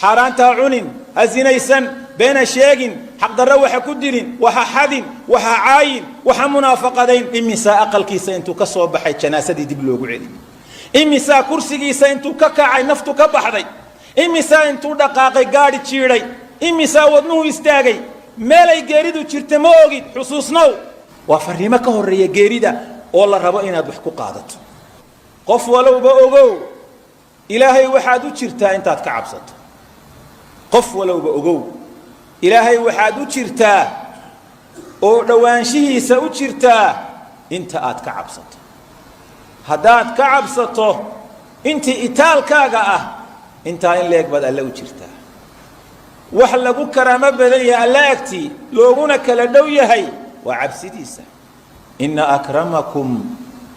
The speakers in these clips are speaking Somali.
Xaaraanta ha cunin, ha zinaysan, been ha sheegin, xaqdarro waxa ku dilin, waxa xadin, waxa caayin, waxa munaafaqadayn. Imisaa aqalkiisa intuu ka soo baxay janaasadii dib loogu celiyey? Imisaa kursigiisa intuu ka kacay naftu ka baxday? Imisaa intuu dhaqaaqay gaadhi jiidhay? Imisaa wadnuhu istaagay? Meelay geeridu jirta ma ogid. Xusuusnow, waa farriimo ka horreeya geerida oo la rabo inaad wax ku qaadato. Qof walowba ogow, Ilaahay waxaad u jirtaa intaad ka cabsato. Qof walowba ogow, Ilaahay waxaad u jirtaa oo dhowaanshihiisa u jirtaa inta aad ka cabsato. Haddaad ka cabsato intii itaalkaaga ah, intaa in leeg baad Alle u jirtaa. Wax lagu karaamo badan yahay Alle agtii looguna kala dhow yahay waa cabsidiisa. إن أكرمكم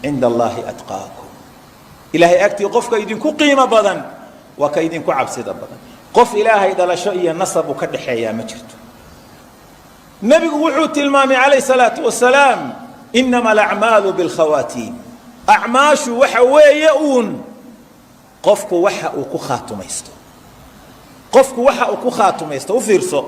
عند الله أتقاكم. Ilaahay agtii qofka idinku qiimo badan waa ka idinku cabsida badan. Qof Ilaahay dhalasho iyo nasab uu ka dhaxeeyaa ma jirto. Nebigu wuxuu tilmaamay calayh salaatu wasalaam: إنما الأعمال بالخواتيم. Acmaashu waxa weeye uun qofku waxa uu ku khaatumaysto. Qofku waxa uu ku khaatumaysto, u fiirso,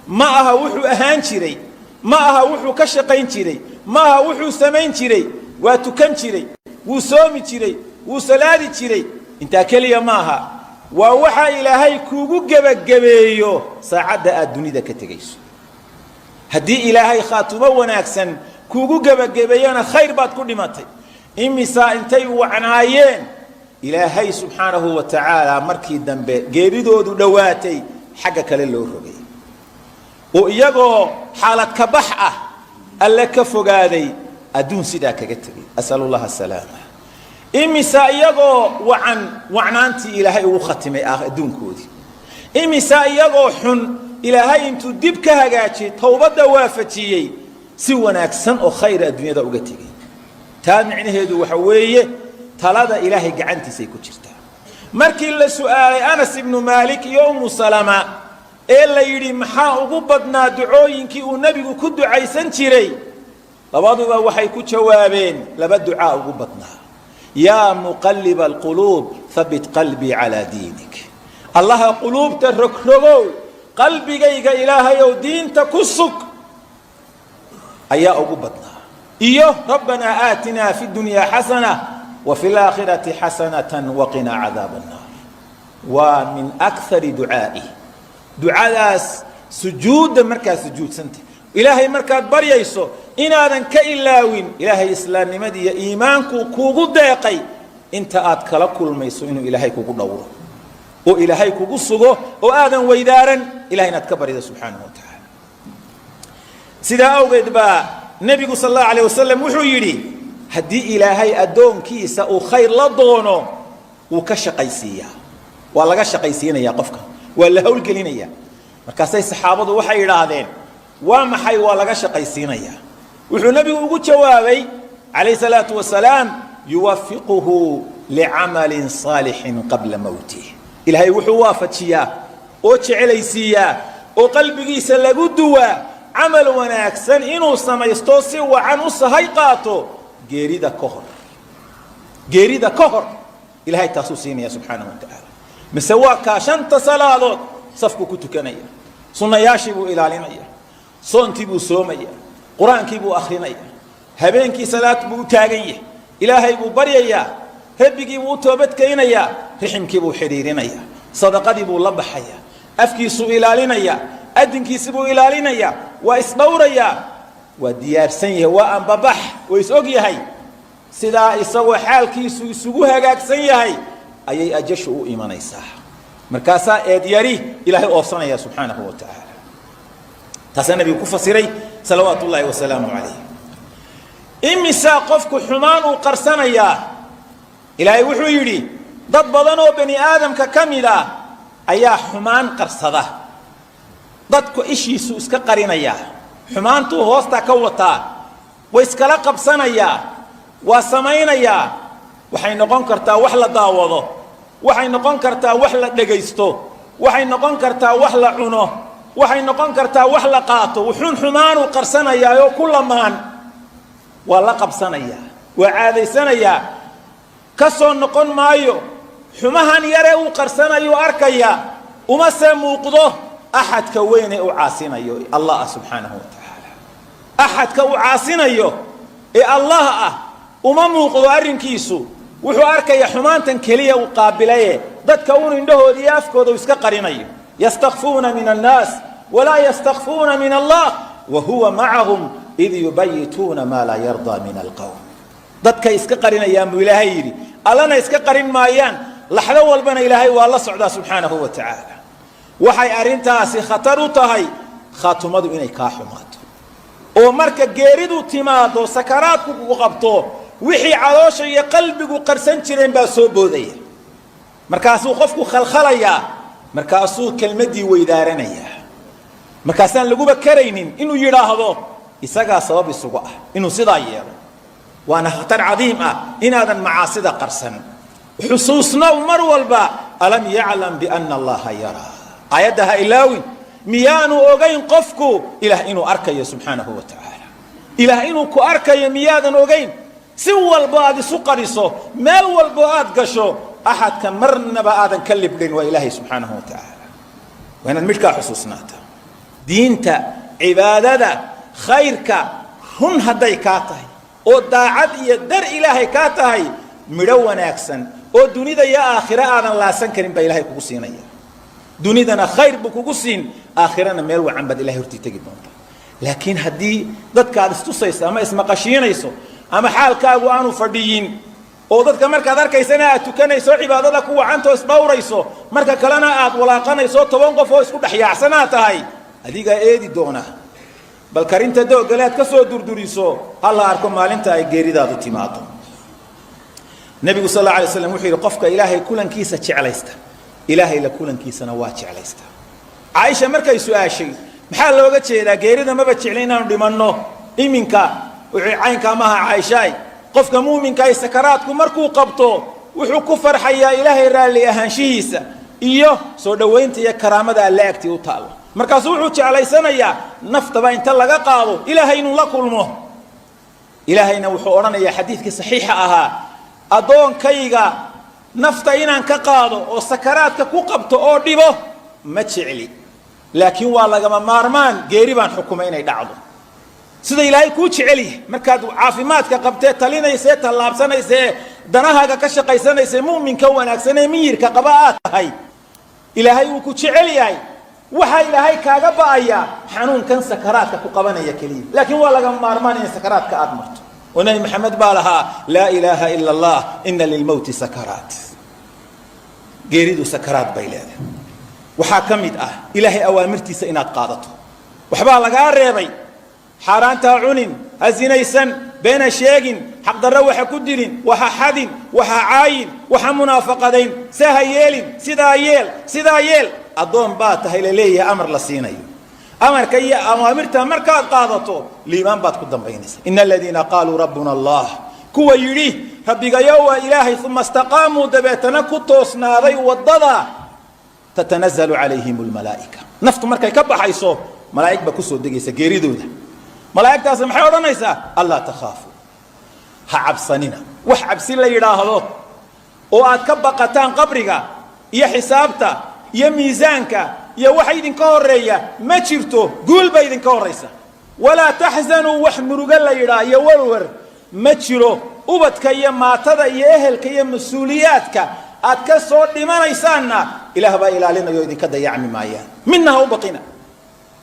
ma aha wuxuu ahaan jiray, ma aha wuxuu ka shaqayn jiray, ma aha wuxuu samayn jiray. Waa tukan jiray, wuu soomi jiray, wuu salaadi jiray, intaa keliya ma aha. Waa waxa Ilaahay kuugu gebagabeeyo saacadda aad dunida ka tegayso. Haddii Ilaahay khaatumo wanaagsan kuugu gebagabeeyona, khayr baad ku dhimatay. Imisaa intay wacnaayeen Ilaahay subxaanahu wa tacaala markii dambe geeridoodu dhowaatay xagga kale loo rogay, oo iyagoo xaalad ka bax ah Alle ka fogaaday, adduun sidaa kaga tegay? أسأل الله السلامة. Imisa iyagoo wacan wacnaantii Ilaahay ugu khatimay adduunkoodii? Imisa iyagoo xun Ilaahay intuu dib ka hagaajiyey, towbadda waafajiyey, si wanaagsan oo khayra adduunyada uga tegey? Taa micnaheedu waxa weeye talada Ilaahay gacantiisay ku jirtaa. Markii la su'aalay Anas ibnu Maalik iyo Umu Salama ee la yidhi: "Maxaa ugu badnaa ducooyinkii uu nebigu ku ducaysan jiray?" labaduba waxay ku jawaabeen laba ducaa ugu badnaa: "يا مقلب القلوب ثبت قلبي على دينك." Allaha quluubta rogrogow, qalbigayga Ilaahayow diinta ku sug, ayaa ugu badnaa, iyo "ربنا آتنا في الدنيا حسنة وفي الآخرة حسنة وقنا عذاب النار." Waa من أكثر ducaa'i. Ducadaas sujuudda markaad sujuudsanta, Ilaahay markaad baryayso, inaadan ka ilaawin Ilaahay islaamnimadii iyo iimaanku kuugu deeqay inta aad kala kulmayso, inuu Ilaahay kugu dhowro oo Ilaahay kugu sugo oo aadan weydaaran, Ilahay inaad ka barydo subxaanahu wa tacaala. Sidaa awgeed baa nebigu sal allahu alayh wasalam wuxuu yidhi: haddii Ilaahay addoonkiisa uu khayr la doono, wuu ka shaqaysiiyaa, waa laga shaqaysiinayaa qofka, waa la howlgelinaya. Markaasay saxaabadu waxay yidhaahdeen: "Waa maxay waa laga shaqaysiinayaa?" Wuxuu nebigu ugu jawaabay calayh salaatu wasalaam: يوفقه لعمل صالح قبل موته. Ilaahay wuxuu waafajiyaa oo jecelaysiiyaa oo qalbigiisa lagu duwaa camal wanaagsan inuu samaysto, si wacan u sahay qaato geerida ka hor. Geerida ka hor Ilahay taasuu siinaya subxaanahu wa tacaala. Mise waa kaa shanta salaadood safku ku tukanaya, sunnayaashii buu ilaalinaya, soontii buu soomaya, qur-aankii buu akrinaya, habeenkii salaad buu u taagan yahay, Ilaahay buu baryayaa, Rabbigii buu u toobadkaynayaa, riximkii buu xidhiirinayaa, sadaqadii buu la baxayaa, afkiisuu ilaalinayaa, adinkiisi buu ilaalinayaa, waa isdhowrayaa, waa diyaarsan yahay, waa ambabax, waa is og yahay. Sidaa isagoo xaalkiisu isugu hagaagsan yahay ayay ajashu u imanaysaa. Markaasaa eedyari Ilaahay oofsanaya subxaanahu wa tacaala. Taasaa nabigu ku fasiray salawaatu ullaahi wasalaamu calayh. Imisaa qofku xumaan uu qarsanayaa? Ilaahay wuxuu yidhi: dad badan oo bani aadamka ka mid ah ayaa xumaan qarsada. Dadku ishiisu iska qarinayaa, xumaantuu hoosta ka wataa, way iskala qabsanayaa, waa samaynayaa. Waxay noqon kartaa wax la daawado, waxay noqon kartaa wax la dhegaysto, waxay noqon kartaa wax la cuno, waxay noqon kartaa wax la qaato. Wuxuun xumaanuu qarsanayaa oo ku lamaan, waa la qabsanayaa, waa caadaysanayaa, ka soo noqon maayo. Xumahan yare uu qarsanayuu arkayaa. Uma se muuqdo axadka weyn ee u caasinayo, Allah ah subxaanahu wa tacaala. Axadka uu caasinayo ee Allah ah uma muuqdo arrinkiisu. Wuxuu arkaya xumaantan keliya uu qaabilaye, dadka uun indhahooda iyo afkooda uu iska qarinayo. Yastakfuuna min annaas walaa yastakfuuna min Allah wa huwa macahum id yubayituuna maa laa yardaa min alqowm. Dadkay iska qarinayaan buu Ilaahay yidhi, Allana iska qarin maayaan. Laxdo walbana Ilaahay waa la socdaa subxaanahu wa tacaala. Waxay arrintaasi khatar u tahay khaatumadu inay kaa xumaato, oo marka geeridu timaado, sakaraadku kugu qabto, wixii caloosha iyo qalbigu qarsan jireen baa soo boodaya. Markaasuu qofku khalkhalayaa, markaasuu kelmaddii weydaaranayaa, markaasaan laguba karaynin inuu yidhaahdo isagaa sabab isugu ah inuu sidaa yeelo. Waana khatar cadiim ah inaadan macaasida qarsan. Xusuusnow mar walba alam yaclam biana Allaha yaraa, aayadda ha ilaawin. Miyaanu ogayn qofku Ilaah inuu arkayo subxaanahu wa tacaala? Ilaah inuu ku arkayo miyaadan ogayn? Si walbo aad isu qariso, meel walbo aad gasho, axadka marnaba aadan ka libdhin waa Ilaahay subxaanahu wa tacaala. Waa inaad midhkaa xusuusnaata. Diinta, cibaadada, khayrka run hadday kaa tahay oo daacad iyo dar Ilaahay kaa tahay, midho wanaagsan oo dunida iyo aakhiro aadan laasan karin baa Ilahay kugu siinaya. Dunidana khayr buu kugu siin, aakhirana meel wacan baad Ilahay hortii tegi doontaa. Laakiin haddii dadka aad istusayso ama ismaqashiinayso ama xaalkaagu aanu fadhiyin, oo dadka markaad arkaysana aad tukanayso, cibaadada ku wacantoo isdhowrayso, marka kalena aad walaaqanayso, 10 qof oo isku dhexyaacsanaad tahay, adigaa eedi doona. Bal karinta doogale aad ka soo durduriso ha la arko maalinta ay geeridaadu timaado. Nebigu sal alla alay slam wuxuu yidhi: qofka Ilaahay kulankiisa jeclaysta, Ilaahay la kulankiisana waa jeclaysta. Caaisha markay su-aashay maxaa looga jeedaa, geerida maba jeclin inaanu dhimanno iminka, wuxuu caynkaa maaha Caaishaay. Qofka muuminka ay sakaraadku markuu qabto wuxuu ku farxayaa Ilaahay raalli ahaanshihiisa iyo soo dhowaynta iyo karaamada Alle agtii u taalo. Markaasuu wuxuu jeclaysanayaa naftaba inta laga qaado Ilaahay inuu la kulmo. Ilaahayna wuxuu odhanayaa xadiidkii saxiixa ahaa: addoonkayga nafta inaan ka qaado oo sakaraadka ku qabto oo dhibo ma jecli, laakiin waa lagama maarmaan, geeri baan xukumay inay dhacdo. Sida Ilaahay kuu jecel yahay markaad caafimaadka qabtee, talinaysee, tallaabsanaysee, danahaaga ka shaqaysanaysee, mu'minka wanaagsanee miyirka qaba aad tahay, Ilaahay uu ku jecel yahay. Waxaa Ilaahay kaaga ba'ayaa xanuunkan sakaraadka ku qabanaya keliya, laakiin waa lagama maarmaan in sakaraadka aad marto. Oo Nebi Maxamed baa lahaa: laa ilaaha ila Allah, ina lilmowti sakaraat. Geeridu sakaraad bay leedahay. Waxaa ka mid ah Ilaahay awaamirtiisa inaad qaadato. Waxbaa lagaa reebay: xaaraantaa cunin, ha zinaysan, beena sheegin, xaqdarro waxa ku dilin, waxa xadin, waxa caayin, waxa munaafaqadayn, se ha yeelin, sidaa yeel, sidaa yeel. Addoon baa tahay la leeyahay, amar la siinayo. Amarka iyo awaamirta markaad qaadato, liimaan baad ku dambaynaysa. Ina aladiina qaaluu rabbuna Allah, kuwa yidhi rabbigayo waa Ilaahay, uma istaqaamuu, dabeetana ku toosnaaday waddada, tatanazalu calayhim lmalaa'ika. Naftu markay ka baxayso malaa'ig baa kusoo degaysa geeridooda. Malaa'igtaasi maxay odhanaysaa? Allaa takhaafuu, ha cabsanina. Wax cabsi la yidhaahdo oo aad ka baqataan qabriga iyo xisaabta iyo miisaanka iyo waxa idinka horeeya ma jirto. Guul ba idinka horraysa. Walaa taxzanuu, wax murugo la yidhaah iyo warwar ma jiro. Ubadka iyo maatada iyo ehelka iyo mas-uuliyaadka aad ka soo dhimanaysaanna Ilaah baa ilaalinayo, idinka dayacmi maayaan, midna ha u baqina.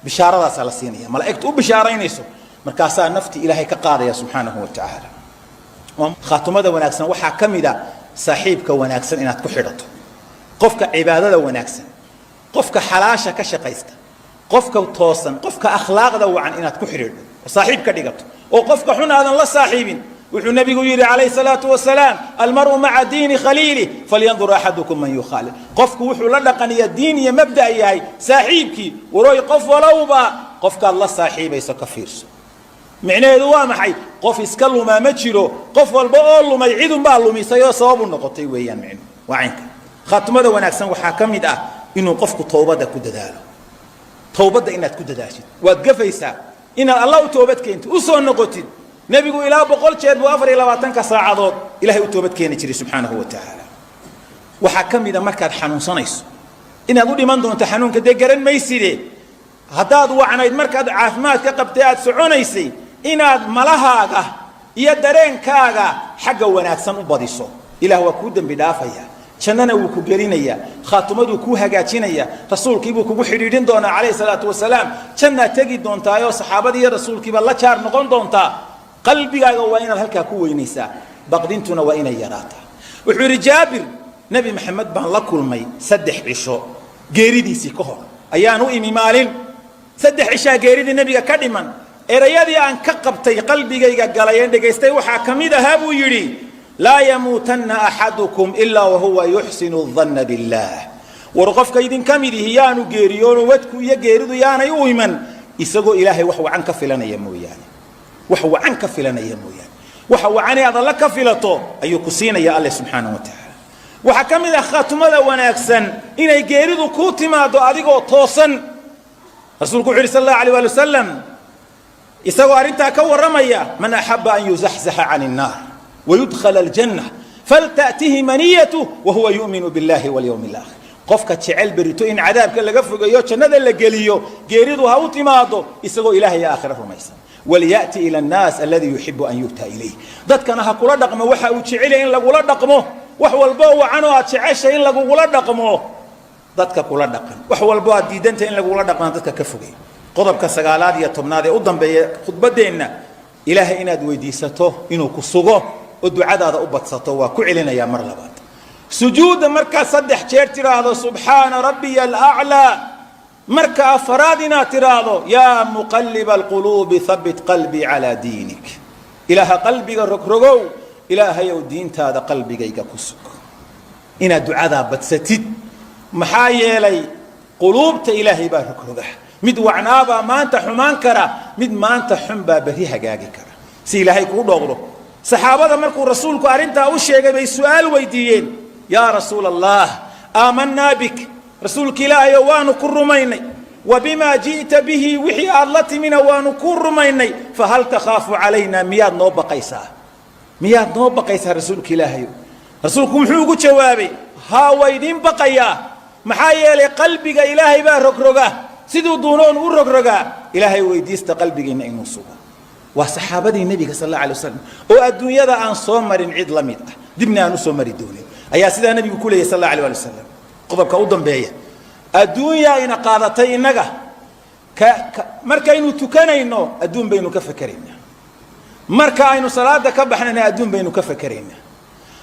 Bishaaradaasaa la siinaya, malaa'igtu u bishaaraynayso. Markaasaa naftii Ilaahay ka qaadaya subxaanahu wa tacaala. Khaatumada wanaagsan waxaa ka mid a saaxiibka wanaagsan inaad ku xidhato, qofka cibaadada wanaagsan, qofka xalaasha ka shaqaysta, qofka toosan, qofka akhlaaqda wacan inaad ku xidhiidho oo saaxiib ka dhigato, oo qofka xun aadan la saaxiibin. Wuxuu nabigu yidhi calayhi salaatu wasalaam: almaru maca diini khaliilih, falyandur axadukum man yukhaalil. Qofku wuxuu la dhaqaniya diin iyo mabda' yahay saaxiibkii. Warooy, qof walowba qofkaad la saaxiibayso ka fiirso. Micnaheedu waa maxay? Qof iska lumaa ma jiro. Qof walba oo lumay cidunbaa lumisay oo sababu noqotay weeyaan micnuhu waa caynka. Khaatumada wanaagsan waxaa ka mid ah inuu qofku towbadda ku dadaalo. Towbadda inaad ku dadaashid, waad gafaysaa, inaad Alla u toobad keentid, u soo noqotid. Nebigu ilaa 100 jeer buu 24-ka saacadood Ilahay u toobad keeni jiray subxaanahu wa tacaala. Waxaa ka mid a markaad xanuunsanayso. Inaad u dhiman doonto xanuunka dee garan mayside. Haddaad wacnayd markaad caafimaad ka qabtay, aad soconaysay, inaad malahaaga iyo dareenkaaga xagga wanaagsan u badiso. Ilaah waa kuu dembi dhaafaya, jannana wuu ku gelinayaa, khaatumaduu kuu hagaajinaya, rasuulkiibuu kugu xidhiidhin doonaa calayhi salaatu wasalaam. Jannaad tegi doontaayoo saxaabadii iyo rasuulkiiba la jaar noqon doontaa. Qalbigaaga waa inaad halkaa ku weynaysaa, baqdintuna waa inay yaraataa. Wuxuu yidhi Jaabir: Nebi Maxamed baan la kulmay 3 cisho geeridiisii ka hor. Ayaan u imi maalin 3 cishaa geeridii nebiga ka dhiman. Erayadii aan ka qabtay, qalbigayga galay een dhegaystay waxaa ka mid ahaa, buu yidhi: "Laa yamuutanna axadukum ilaa wahuwa yuxsinu danna billaah." War qofka idinka mid ihi yaanu geeriyoono, wadku iyo geeridu yaanay u iman isagoo Ilaahay wax wacan ka filanaya mooyaane, wax wacan ka filanaya mooyaane. Waxa wacanee aad Alla ka filato ayuu ku siinaya Alle subxaanahu wa tacaala. Waxaa ka mid ah khaatumada wanaagsan inay geeridu kuu timaado adigoo toosan. Rasuulku wuxu yidhi sal allahu alيh waali wasalam, isagoo arrintaa ka warramaya: "Man axaba an yuzaxzaxa can الnaar wayudkhala aljanna falta'tihi maniyatuh wahuwa yu'minu biاllahi walyawmi اlaakhir." Qofka jecel berito in cadaabka laga fogeeyo, jannada la geliyo, geeridu ha u timaado isagoo Ilahay iyo aakhira rumaysan. "Walya'ti ila annaas alladii yuxibu an yu'ta ilayh." Dadkana ha kula dhaqmo waxa uu jecelyahay in lagula dhaqmo. Wax walboo wacan oo aad jeceshay in lagugula dhaqmo, dadka kula dhaqan. Wax walbo aad diidanta in lagula dhaqmaan, dadka ka fogey. Qodobka sagaalaad iyo tobnaad ee u dambeeya khudbaddeenna: Ilaahay inaad weydiisato inuu ku sugo oo ducadaada u badsato. Waa ku celinayaa mar labaad. Sujuudda markaad saddex jeer tidhaahdo "subxaana rabbiya alaclaa", marka afaraad inaad tidhaahdo: "Yaa muqalliba alquluubi, habbit qalbii calaa diinik." Ilaaha qalbiga rogrogow, Ilaahayow, diintaada qalbigayga ku sug. Inaad ducadaa badsatid. Maxaa yeelay, quluubta Ilaahay baa rogroga. Mid wacnaabaa maanta xumaan kara, mid maanta xun baa berri hagaagi kara. Si Ilaahay kuu dhowro. Saxaabada markuu rasuulku arrintaa u sheegay bay su'aal weydiiyeen: "Yaa rasuula Allah, aamanaa bik." Rasuulka Ilaahayo, waanu ku rumaynay. "Wa bimaa ji'ta bihi." Wixii aad la timina waanu ku rumaynay. "Fahal takhaafu calayna?" Miyaad noo baqaysaa? Miyaad noo baqaysaa, rasuulka Ilaahayo? Rasuulku muxuu ugu jawaabay? Haa, waa idiin baqayaa. Maxaa yeelay, qalbiga Ilaahay baa rogroga, siduu duunoon u rogrogaa. Ilaahay weydiista qalbigiinna inuu sugo. Waa saxaabadii nebiga sal alla alay waslam oo adduunyada aan soo marin cid la mid ah, dibna aan u soo mari doonin, ayaa sidaa nebigu ku leeyay sal alla alay ali wasalam. Qodobka u dambeeya: adduunyaa ina qaadatay innaga. Markaynu tukanayno adduun baynu ka fekeraynaa, marka aynu salaada ka baxnayna adduun baynu ka fekeraynaa,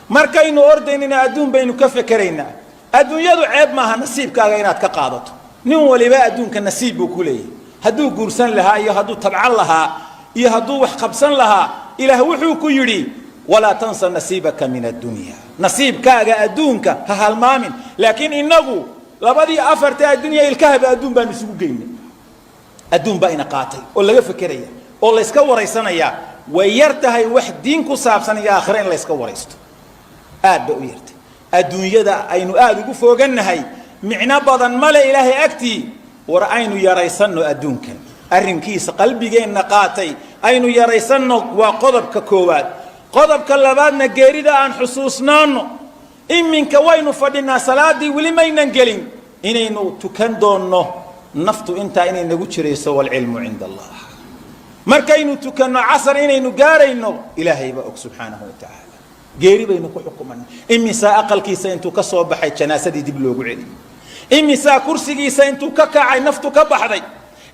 markaynu ordaynayna adduun baynu ka fekeraynaa. Adduunyadu ceeb maaha nasiibkaaga inaad ka qaadato. Nin waliba adduunka nasiib buu ku leeyahay. Hadduu guursan lahaa iyo hadduu tabcan lahaa iyo hadduu wax qabsan lahaa, Ilaah wuxuu ku yidhi: "Walaa tansa nasiibaka min addunya." Nasiibkaaga adduunka ha halmaamin. Laakiin innagu labadii afarta addunya ilkahaba adduun baanu isugu geynay. Adduun baa ina qaatay oo laga fekeraya oo layska waraysanayaa. Way yar tahay wax diin ku saabsan iyo aakhira in layska waraysto, aad bay u yartay. Adduunyada aynu aada ugu foogannahay micno badan male Ilaahay agtii. War aynu yaraysanno adduunkan arrinkiisa qalbigeenna qaatay, aynu yaraysanno. Waa qodobka koowaad. Qodobka labaadna, geerida aan xusuusnaanno. Iminka waynu fadhinaa, salaadii weli maynan gelin. Inaynu tukan doonno, naftu intaa inay nagu jirayso, waalcilmu cinda Allah. Markaynu tukanno casar inaynu gaarayno, Ilaahay baa og subxaanahu wa tacaala. Geeri baynu ku xukumanay. Imisaa aqalkiisa intuu ka soo baxay janaasadii dib loogu celiyey? Imisaa kursigiisa intuu ka kacay naftu ka baxday?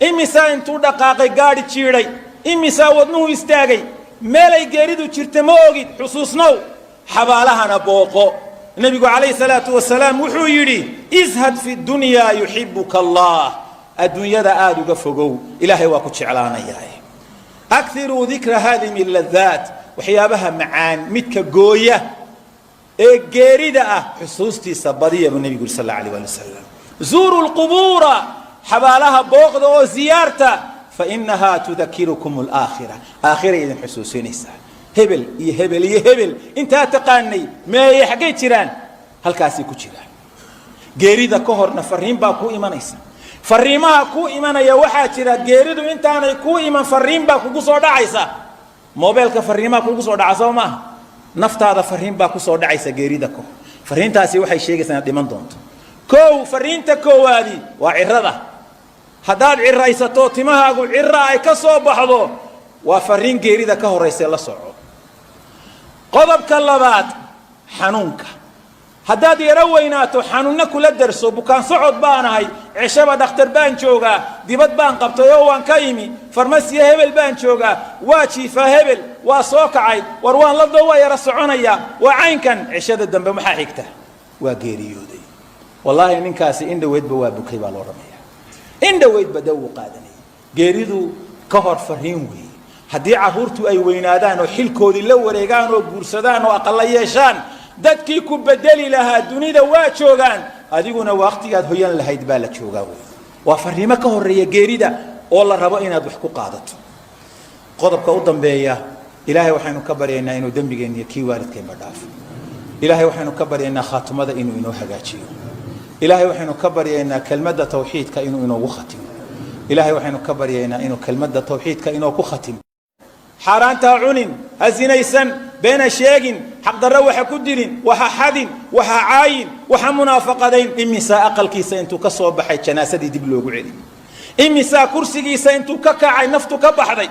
Imisaa intuu dhaqaaqay gaadhi jiidhay? Imisaa wadnuhu istaagay? Meelay geeridu jirta ma ogid. Xusuusnow, xabaalahana booqo. Nebigu calayhi salaatu wasalaam wuxuu yidhi: "Izhad fi dunyaa yuxibuka Allah." Adduunyada aada uga fogow, Ilaahay waa ku jeclaanayaa. Akiruu dikra haadimi ladaat. Waxyaabaha macaan midka gooya ee geerida ah xusuustiisa badiya, buu nebigu yuri sal alla alيh ali wasalam. "Zuuruu lqubuura." Xabaalaha booqda oo ziyaarta. "Fainahaa tudakirukum alaakhira." Aakhiray idin xusuusinaysaa. Hebel iyo hebel iyo hebel intaa taqaanay meeye? Xaggay jiraan? Halkaasay ku jiraan. Geerida ka horna fariin baa kuu imanaysa. Fariimaha kuu imanaya waxaa jira, geeridu intaanay kuu iman fariin baa kugu soo dhacaysa. Mobeelka fariimaha kugu soo dhaca, soo maaha? Naftaada fariin baa kusoo dhacaysa geerida ka hor. Fariintaasi waxay sheegaysaa inaad dhiman doonto. Kow, fariinta koowaadi waa cirada. Haddaad ciraysato, timahaagu cira ay ka soo baxdo, waa fariin geerida ka horraysae la soco. Qodobka labaad, xanuunka. Haddaad yaro weynaato, xanuunno kula darso, bukaan socod baanahay, ceshaba dhakhtar baan joogaa, dibad baan qabtay oo waan ka imi, farmasiya hebel baan joogaa, waa jiifaa hebel, waa soo kacay, war waan la doo, waa yaro soconaya, waa caynkan. Ceshada dambe maxaa xigta? Waa geeriyooday. Wallaahi ninkaasi in dhoweydba waa bukay baa loo odhanaya, in dhoweydba daw uu qaadanayay. Geeridu ka hor fariin weeye. Haddii carruurtu ay weynaadaan oo xilkoodii la wareegaan oo guursadaan oo aqalla yeeshaan, dadkii ku bedeli lahaa dunida waa joogaan, adiguna waqtigaad hoyan lahayd baa la joogaa wey. Waa fariimo ka horreeya geerida oo la rabo inaad wax ku qaadato. Qodobka u dambeeya, Ilaahay waxaynu ka baryaynaa inuu dembigeenna iyo kii waalidkeenba dhaafo. Ilaahay waxaynu ka baryaynaa khaatumada inuu inoo hagaajiyo. Ilaahay waxaynu ka baryaynaa kelmadda tawxiidka inuu inoogu khatimo. Ilaahay waxaynu ka baryaynaa inuu kelmadda tawxiidka inoo ku khatimo. Xaaraantaa cunin, ha sinaysan, beena sheegin, xaqdarro waxa ku dilin, waxa xadin, waxa caayin, waxa munaafaqadayn. Imisaa aqalkiisa intuu ka soo baxay janaasadii dib loogu celiyey? Imisaa kursigiisa intuu ka kacay naftu ka baxday?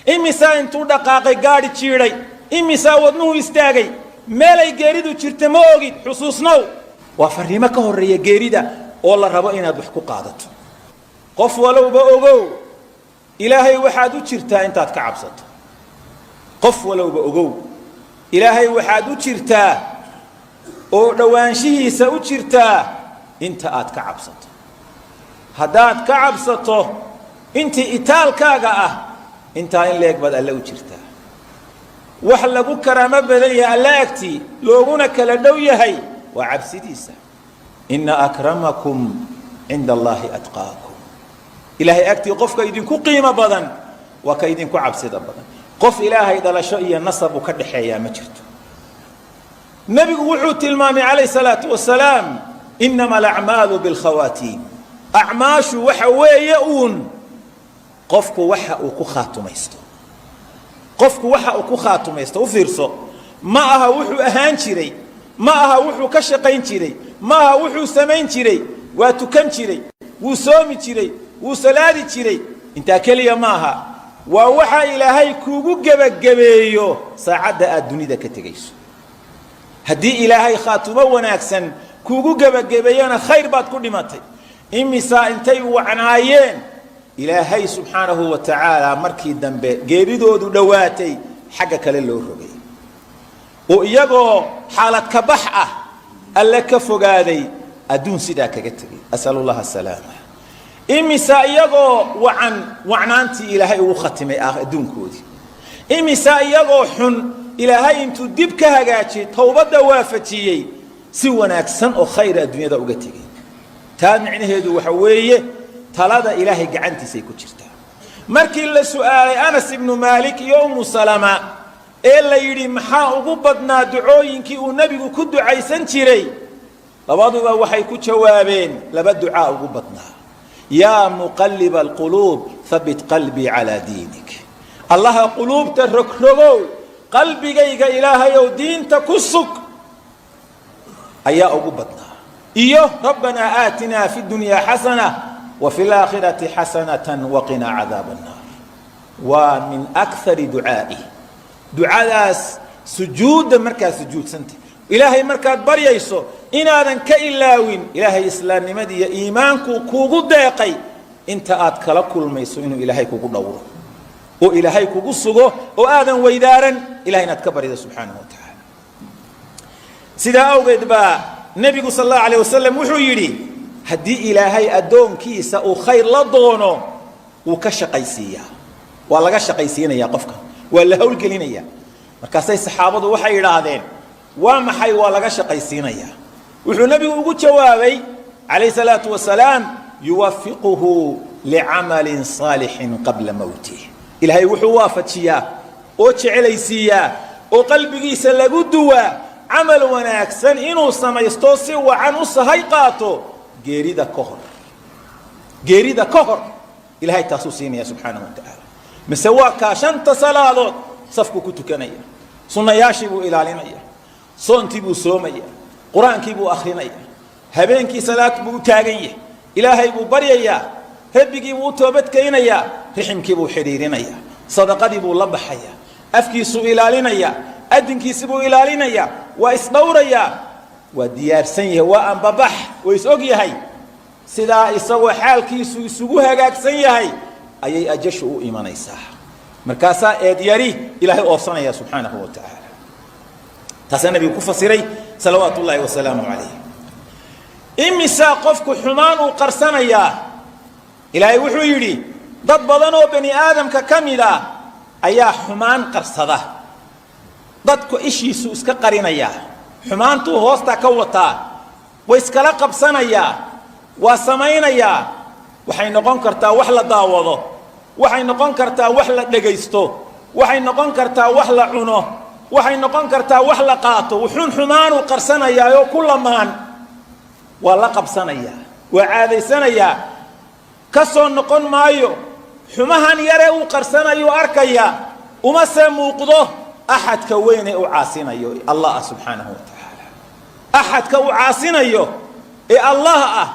Imisaa intuu dhaqaaqay gaadhi jiidhay? Imisaa wadnuhu istaagay? Meelay geeridu jirta ma ogid. Xusuusnow, waa fariimo ka horreeya geerida oo la rabo inaad wax ku qaadato. Qof walowba ogow, Ilaahay waxaad u jirtaa intaad ka cabsato. Qof walowba ogow, Ilaahay waxaad u jirtaa oo dhowaanshihiisa u jirtaa inta aad ka cabsato. Haddaad ka cabsato intii itaalkaaga ah, intaa in leeg baad Alle u jirtaa. Wax lagu karaamo badan yahay Alle agtii looguna kala dhow yahay waa cabsidiisa. إن أكرمكم عند الله أتقاكم. Ilaahay agtii qofka idinku qiimo badan waa ka idinku cabsida badan. Qof Ilaahay dhalasho iyo nasab uu ka dhaxeeyaa ma jirto. Nebigu wuxuu tilmaamay calayh salaatu wasalaam: إنما الأعمال بالخواتيم. Acmaashu waxa weeye uun qofku waxa uu ku khaatumaysto. Qofku waxa uu ku khaatumaysto, u fiirso, ma aha wuxuu ahaan jiray, ma aha wuxuu ka shaqayn jiray, ma aha wuxuu samayn jiray. Waa tukan jiray, wuu soomi jiray, wuu salaadi jiray, intaa keliya ma aha. Waa waxa Ilaahay kuugu gebagabeeyo saacadda aad dunida ka tegayso. Haddii Ilaahay khaatumo wanaagsan kuugu gebagabeeyona, khayr baad ku dhimatay. Imisaa intay wacnaayeen Ilaahay subxaanahu wa tacaala markii dambe geeridoodu dhowaatay xagga kale loo rogay, oo iyagoo xaalad ka bax ah Alle ka fogaaday, adduun sidaa kaga tegay. أسأل الله السلامة. Imisa iyagoo wacan wacnaantii Ilaahay ugu khatimay adduunkoodii? Imisa iyagoo xun Ilaahay intuu dib ka hagaajiyey, towbadda waafajiyey, si wanaagsan oo khayra adduunyada uga tegey? Taa micnaheedu waxa weeye talada Ilaahay gacantiisay ku jirtaa. Markii la su'aalay Anas ibnu Maalik iyo Umu Salama ee la yidhi: "Maxaa ugu badnaa ducooyinkii uu nebigu ku ducaysan jiray?" labaduba waxay ku jawaabeen laba ducaa ugu badnaa: "يا مقلب القلوب ثبت قلبي على دينك." Allaha quluubta rogrogow, qalbigayga Ilaahayow diinta ku sug, ayaa ugu badnaa, iyo "ربنا آتنا في الدنيا حسنة وفي الآخرة حسنة وقنا عذاب النار." Waa من أكثر دعائه. Ducadaas sujuudda markaad sujuudsantay, Ilaahay markaad baryayso, inaadan ka ilaawin Ilaahay islaamnimadii iyo iimaankuu kuugu deeqay inta aad kala kulmayso, inuu Ilaahay kugu dhowro oo Ilaahay kugu sugo oo aadan weydaaran, Ilahay inaad ka barydo subxaanahu wa tacaala. Sidaa awgeed baa nebigu sal allahu alayh wasalam wuxuu yidhi: haddii Ilaahay addoonkiisa uu khayr la doono, wuu ka shaqaysiiyaa, waa laga shaqaysiinayaa qofka, waa la howlgelinayaa. Markaasay saxaabadu waxay yidhaahdeen: "Waa maxay waa laga shaqaysiinayaa?" Wuxuu nebigu ugu jawaabay calayh salaatu wasalaam: يوفقه لعمل صالح قبل موته. Ilaahay wuxuu waafajiyaa oo jecelaysiiyaa oo qalbigiisa lagu duwaa camal wanaagsan inuu samaysto, si wacan u sahay qaato geerida ka hor. Geerida ka hor Ilahay taasuu siinaya subxaanahu wa tacaala. Mise waa kaa shanta salaadood safkuu ku tukanaya, sunnayaashii buu ilaalinaya, soontii buu soomaya, qur-aankii buu akrinaya, Habeenkii salaad buu u taagan yahay, Ilaahay buu baryayaa, Rabbigii buu u toobadkaynayaa, riximkii buu xidhiirinayaa, sadaqadii buu la baxayaa, afkiisuu ilaalinayaa, adinkiisi buu ilaalinayaa, waa isdhowrayaa, waa diyaarsan yahay, waa ambabax, waa is og yahay. Sidaa isagoo xaalkiisu isugu hagaagsan yahay ayay ajashu u imanaysaa. Markaasaa eedyari Ilaahay oofsanaya subxaanahu wa tacaala. Taasaa nabigu ku fasiray salawaatu ullaahi wasalaamu calayh. Imisaa qofku xumaan uu qarsanayaa? Ilaahay wuxuu yidhi, dad badan oo bani aadamka ka mid ah ayaa xumaan qarsada. Dadku ishiisu iska qarinayaa, xumaantuu hoosta ka wataa, way iskala qabsanayaa, waa samaynayaa. Waxay noqon kartaa wax la daawado, waxay noqon kartaa wax la dhegaysto, waxay noqon kartaa wax la cuno, waxay noqon kartaa wax la qaato. Wuxuun xumaanuu qarsanayaa oo ku lamaan, waa la qabsanayaa, waa caadaysanayaa, ka soo noqon maayo. Xumahan yare uu qarsanayuu arkaya, uma se muuqdo axadka weyn ee u caasinayo, Allah ah subxaanahu wa tacaala. Axadka uu caasinayo ee Allah ah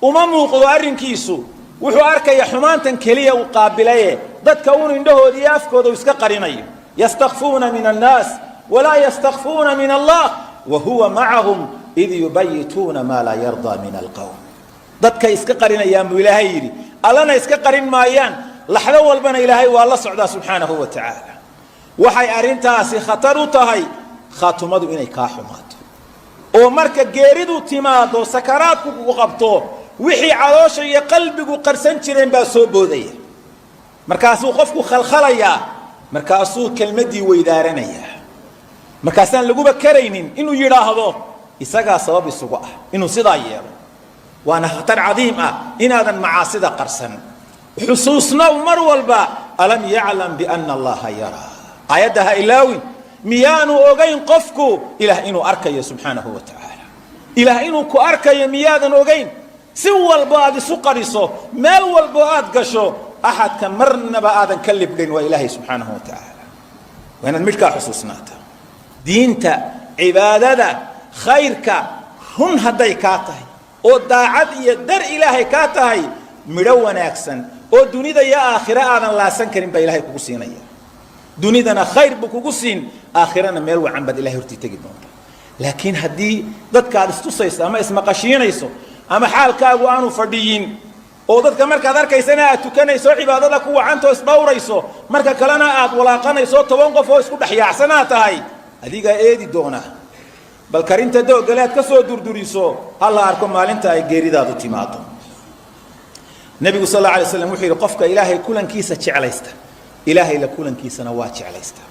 uma muuqdo arrinkiisu. Wuxuu arkaya xumaantan keliya uu qaabilaye, dadka uun indhahooda iyo afkooda uu iska qarinayo. Yastakfuuna min annaas walaa yastakfuuna min Allah wa huwa macahum id yubayituuna maa laa yardaa min alqowm. Dadkay iska qarinayaan buu Ilaahay yidhi, Allana iska qarin maayaan. Laxdo walbana Ilaahay waa la socdaa subxaanahu wa tacaala. Waxay arrintaasi khatar u tahay khaatumadu inay kaa xumaato, oo marka geeridu timaado, sakaraadku kugu qabto, wixii caloosha iyo qalbigu qarsan jireen baa soo boodaya. Markaasuu qofku khalkhalayaa, markaasuu kelmaddii weydaaranayaa, markaasaan laguba karaynin inuu yidhaahdo. Isagaa sabab isugu ah inuu sidaa yeelo, waana khatar cadiim ah inaadan macaasida qarsan. Xusuusnow mar walba alam yaclam biana Allaha yaraa, aayadda ha ilaawin. Miyaanu ogayn qofku Ilaah inuu arkayo subxaanahu wa tacaala? Ilaah inuu ku arkayo miyaadan ogayn? Si walbo aad isu qariso, meel walbo aad gasho, axadka marnaba aadan ka libdhin waa Ilaahay subxaanahu wa tacaala. Waa inaad midhkaa xusuusnaata. Diinta, cibaadada, khayrka run hadday kaa tahay oo daacad iyo dar Ilaahay kaa tahay, midho wanaagsan oo dunida iyo aakhiro aadan laasan karin baa Ilahay kugu siinaya. Dunidana khayr buu kugu siin, aakhirana meel wacan baad Ilahay hortii tegi doonta. Laakiin haddii dadka aad istusayso ama ismaqashiinayso ama xaalkaagu aanu fadhiyin, oo dadka markaad arkaysana aad tukanayso, cibaadada ku wacantoo isdhowrayso, marka kalena aad walaaqanayso, 10 qof oo isku dhexyaacsanaad tahay, adigaa eedi doona. Bal karinta doogale aad ka soo durduriso ha la arko maalinta ay geeridaadu timaado. Nebigu sal alla alay slam wuxuu yidhi, qofka Ilaahay kulankiisa jeclaysta, Ilaahay la kulankiisana waa jeclaysta.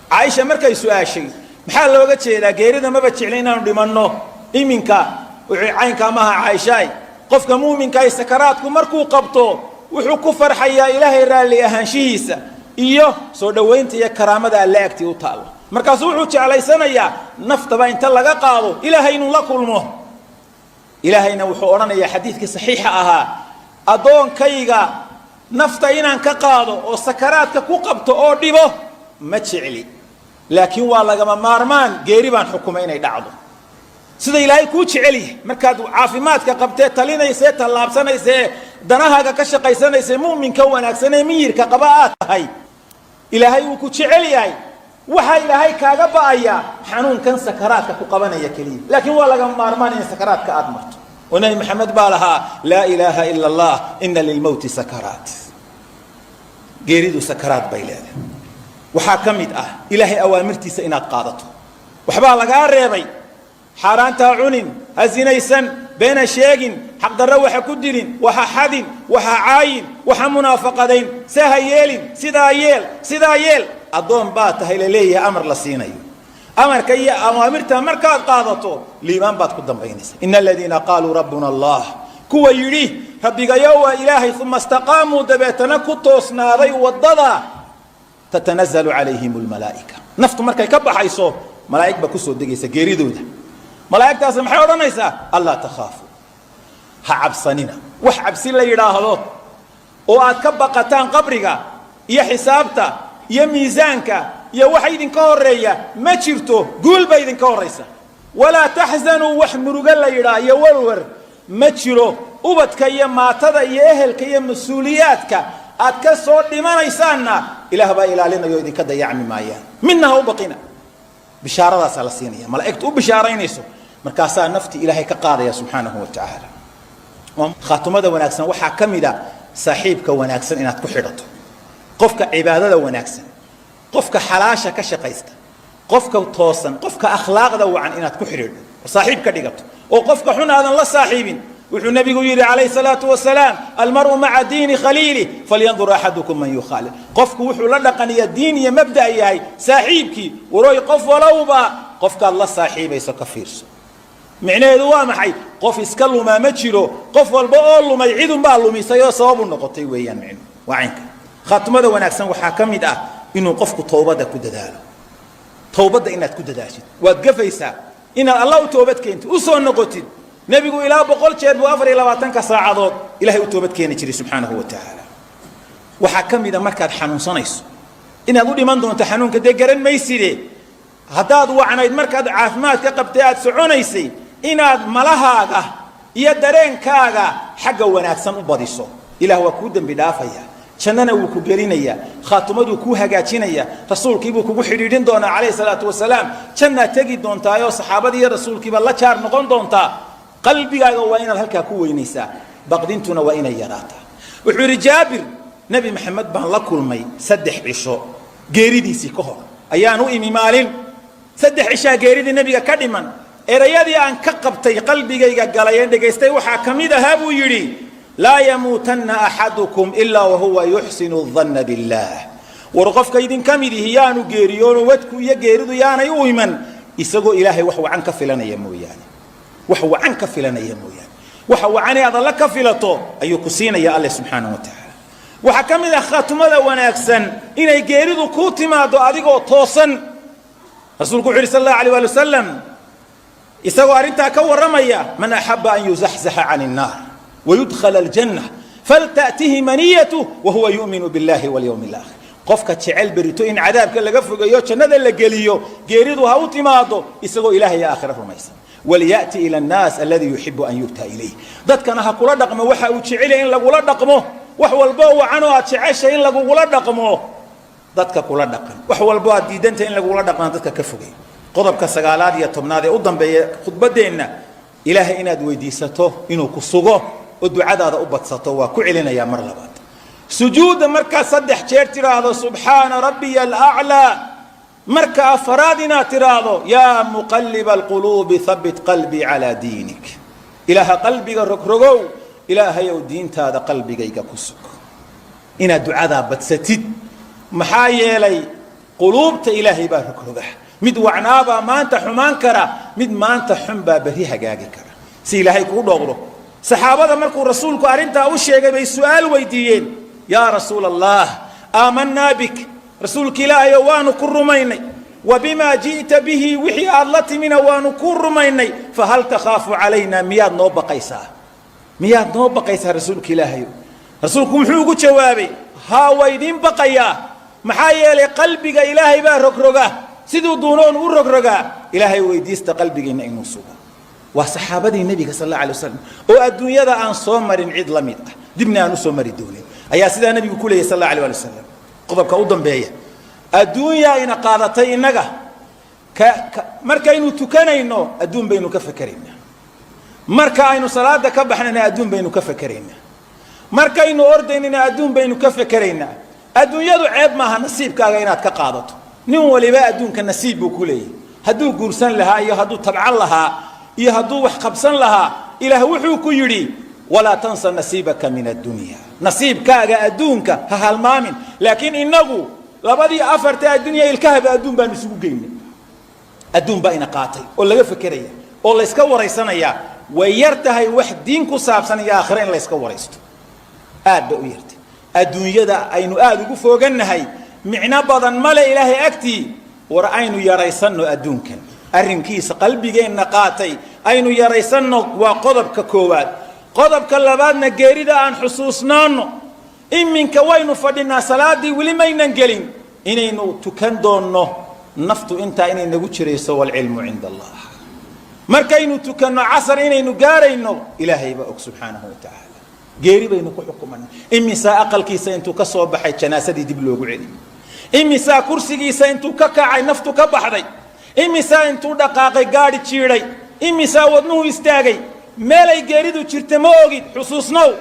Caaisha markay su-aashay, maxaa looga jeedaa geerida maba jeclin inaanu dhimanno iminka? Wuxuu caynkaa maaha, Caaishaay. Qofka muuminkaay sakaraadku markuu qabto wuxuu ku farxayaa Ilaahay raalli ahaanshihiisa iyo soo dhowaynta iyo karaamada Alle agtii u taalo. Markaasuu wuxuu jeclaysanayaa naftaba inta laga qaado Ilaahay inuu la kulmo. Ilaahayna wuxuu odhanayaa xadiidkii saxiixa ahaa, addoonkayga nafta inaan ka qaado oo sakaraadka ku qabto oo dhibo ma jecli, laakiin waa lagama maarmaan, geeri baan xukumay inay dhacdo. Sida Ilaahay kuu jecel yahay markaad caafimaadka qabtee, talinaysee, tallaabsanaysee, danahaaga ka shaqaysanaysee, mu'minka wanaagsanee miyirka qaba aad tahay, Ilaahay uu ku jecel yahay. Waxaa Ilaahay kaaga ba'ayaa xanuunkan sakaraadka ku qabanaya keliya, laakiin waa lagama maarmaan in sakaraadka aad marto. Oo Nebi Maxamed baa lahaa, laa ilaaha ila Allah, ina lilmowti sakaraat. Geeridu sakaraad bay leedahay. Waxaa ka mid ah Ilaahay awaamirtiisa inaad qaadato. Waxbaa lagaa reebay: xaaraantaa cunin, ha zinaysan, beena sheegin, xaqdarro waxa ku dilin, waxa xadin, waxa caayin, waxa munaafaqadayn, se ha yeelin, sidaa yeel, sidaa yeel. Addoon baa tahay la leeyahay, amar la siinayo. Amarka iyo awaamirta markaad qaadato, liibaan baad ku dambaynaysa. Ina aladiina qaaluu rabbuna Allah, kuwa yidhi rabbigayo waa Ilaahay, uma istaqaamuu, dabeetana ku toosnaaday waddada, tatanazalu calayhim lmalaa'ika. Naftu markay ka baxayso malaa'ig baa kusoo degaysa geeridooda. Malaa'igtaasi maxay odhanaysaa? Allaa takhaafu, ha cabsanina. Wax cabsi la yidhaahdo oo aad ka baqataan qabriga iyo xisaabta iyo miisaanka iyo waxa idinka horeeya ma jirto. Guul baa idinka horraysa. Walaa taxzanuu, wax murugo la yidhaa iyo warwar ma jiro. Ubadka iyo maatada iyo ehelka iyo mas-uuliyaadka aad ka soo dhimanaysaanna Ilaah baa ilaalinayo, idinka dayacmi maayaan, midna ha u baqina. Bishaaradaasaa la siinaya, malaa'igtu u bishaaraynayso. Markaasaa nafti Ilaahay ka qaadaya subxaanahu wa tacaala. Khaatumada wanaagsan waxaa ka mid a saaxiibka wanaagsan inaad ku xidhato, qofka cibaadada wanaagsan, qofka xalaasha ka shaqaysta, qofka toosan, qofka akhlaaqda wacan inaad ku xidhiidho oo saaxiib ka dhigato, oo qofka xun aadan la saaxiibin. Wuxuu nabigu yidhi calayhi salaatu wasalaam: "Almar'u maca diini khaliilih, falyandur axadukum man yukhaalil." Qofku wuxuu la dhaqaniya diin iyo mabda' yahay saaxiibkii. Warooy, qof walowba qofkaad la saaxiibayso ka fiirso. Micnaheedu waa maxay? Qof iska lumaa ma jiro. Qof walba oo lumay cidunbaa lumisay oo sababu noqotay weeyaan. Micnuhu waa caynka. Khaatumada wanaagsan waxaa ka mid ah inuu qofku towbadda ku dadaalo. Towbadda inaad ku dadaashid, waad gafaysaa, inaad Alla u toobad keentid, u soo noqotid. Nebigu ilaa 100 jeer buu 24-ka saacadood Ilahay u toobad keeni jiray subxaanahu wa tacaala. Waxaa ka mid a markaad xanuunsanayso inaad u dhiman doonto xanuunka, dee garan mayside. Haddaad wacnayd markaad caafimaadka qabtay, aad soconaysay, inaad malahaaga iyo dareenkaaga xagga wanaagsan u badiso. Ilaah waa kuu dembi dhaafaya, jannana wuu ku gelinayaa, khaatumaduu kuu hagaajinaya, rasuulkiibuu kugu xidhiidhin doonaa calayhi salaatu wasalaam. Jannaad tegi doontaayoo saxaabadii iyo rasuulkiiba la jaar noqon doontaa. Qalbigaaga waa inaad halkaa ku weynaysaa, baqdintuna waa inay yaraataa. Wuxuu yidhi Jaabir: Nebi Maxamed baan la kulmay 3 cisho geeridiisii ka hor. Ayaan u imi maalin 3 cishaa geeridii nebiga ka dhiman. Erayadii aan ka qabtay, qalbigayga galay een dhegaystay waxaa ka mid ahaa, buu yidhi: "Laa yamuutanna axadukum ilaa wahuwa yuxsinu danna billaah." War qofka idinka mid ihi yaanu geeriyoono, wadku iyo geeridu yaanay u iman isagoo Ilaahay wax wacan ka filanaya mooyaane, wax wacan ka filanaya mooyaane. Waxa wacanee aad Alla ka filato ayuu ku siinaya Alle subxaanahu wa tacaala. Waxaa ka mid ah khaatumada wanaagsan inay geeridu kuu timaado adigoo toosan. Rasuulku wuxu yidhi sal allahu alيh waali wasalam, isagoo arrintaa ka warramaya: "Man axaba an yuzaxzaxa can الnaar wayudkhala aljanna falta'tihi maniyatuh wahuwa yu'minu biاllahi walyawmi اlaakhir." Qofka jecel berito in cadaabka laga fogeeyo, jannada la geliyo, geeridu ha u timaado isagoo Ilahay iyo aakhira rumaysan. "Walya'ti ila annaas alladii yuxibu an yu'ta ilayh." Dadkana ha kula dhaqmo waxa uu jecelyahay in lagula dhaqmo. Wax walboo wacan oo aad jeceshay in lagugula dhaqmo, dadka kula dhaqan. Wax walbo aad diidanta in lagula dhaqmaan, dadka ka fogey. Qodobka sagaalaad iyo tobnaad ee u dambeeya khudbaddeenna: Ilaahay inaad weydiisato inuu ku sugo oo ducadaada u badsato. Waa ku celinayaa mar labaad. Sujuudda markaad saddex jeer tidhaahdo "Subxaana rabbiya alaclaa", marka afaraad inaad tidhaahdo: "Yaa muqalliba alquluubi, habbit qalbii calaa diinik." Ilaaha qalbiga rogrogow, Ilaahayow, diintaada qalbigayga ku sug. Inaad ducadaa badsatid. Maxaa yeelay, quluubta Ilaahay baa rogroga. Mid wacnaabaa maanta xumaan kara, mid maanta xun baa berri hagaagi kara, si Ilaahay kuu dhowro. Saxaabada markuu rasuulku arrintaa u sheegay bay su'aal weydiiyeen: "Yaa rasuula Allah, aamanaa bik," rasuulka Ilaahayo, waanu ku rumaynay, "wa bimaa ji'ta bihi," wixii aad la timina waanu ku rumaynay, "fahal takhaafu calayna?" Miyaad noo baqaysaa? Miyaad noo baqaysaa, rasuulka Ilaahayo? Rasuulku muxuu ugu jawaabay? "Haa, waa idiin baqayaa. Maxaa yeelay, qalbiga Ilaahay baa rogroga, siduu duunoon u rogrogaa. Ilaahay weydiista qalbigiinna inuu sugo." Waa saxaabadii nebiga sal alla alay waslam oo adduunyada aan soo marin cid la mid ah, dibna aan u soo mari doonin, ayaa sidaa nebigu ku leeyay sal alla alay ali wasalam. Qodobka u dambeeya: adduunyaa ina qaadatay innaga. Markaynu tukanayno adduun baynu ka fekeraynaa, marka aynu salaada ka baxnayna adduun baynu ka fekeraynaa, markaynu ordaynayna adduun baynu ka fekeraynaa. Adduunyadu ceeb maaha nasiibkaaga inaad ka qaadato. Nin waliba adduunka nasiib buu ku leeyahy. Hadduu guursan lahaa iyo hadduu tabcan lahaa iyo hadduu wax qabsan lahaa, Ilaah wuxuu ku yidhi: "Walaa tansa nasiibaka min addunya." Nasiibkaaga adduunka ha halmaamin. Laakiin innagu labadii afarta addunya ilkahaba adduun baanu isugu geynay. Adduun baa ina qaatay oo laga fekeraya oo layska waraysanayaa. Way yar tahay wax diin ku saabsan iyo aakhire in layska waraysto, aad bay u yartay. Adduunyada aynu aada ugu foogannahay micno badan male Ilaahay agtii. War aynu yaraysanno adduunkan arrinkiisa qalbigeenna qaatay, aynu yaraysanno. Waa qodobka koowaad. Qodobka labaadna, geerida aan xusuusnaanno. Iminka waynu fadhinaa, salaadii weli maynan gelin. Inaynu tukan doonno, naftu intaa inay nagu jirayso, walcilmu cinda Allah. Markaynu tukanno casar inaynu gaarayno, Ilaahay baa og subxaanahu wa tacaala. Geeri baynu ku xukumanay. Imisaa aqalkiisa intuu ka soo baxay janaasadii dib loogu celiyey? Imisaa kursigiisa intuu ka kacay naftu ka baxday? Imisaa intuu dhaqaaqay gaadhi jiidhay? Imisaa wadnuhu istaagay? Meelay geeridu jirta ma ogid. Xusuusnow,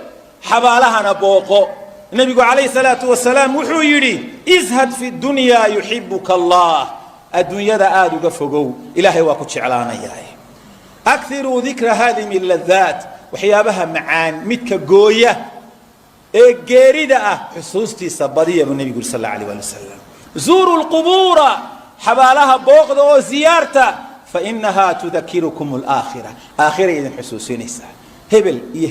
xabaalahana booqo. Nebigu calayhi salaatu wasalaam wuxuu yidhi: "Izhad fi dunyaa yuxibuka Allah." Adduunyada aada uga fogow, Ilaahay waa ku jeclaanayaa. Akiruu dikra haadimi ladaat, waxyaabaha macaan midka gooya ee geerida ah xusuustiisa badiya, buu nebigu yuri sal alla alayh ali wasalam. Zuuruu lqubuura, xabaalaha booqda oo ziyaarta, fainahaa tudakirukum alaakhira, aakhiray idin xusuusinaysaa. Hebel iyo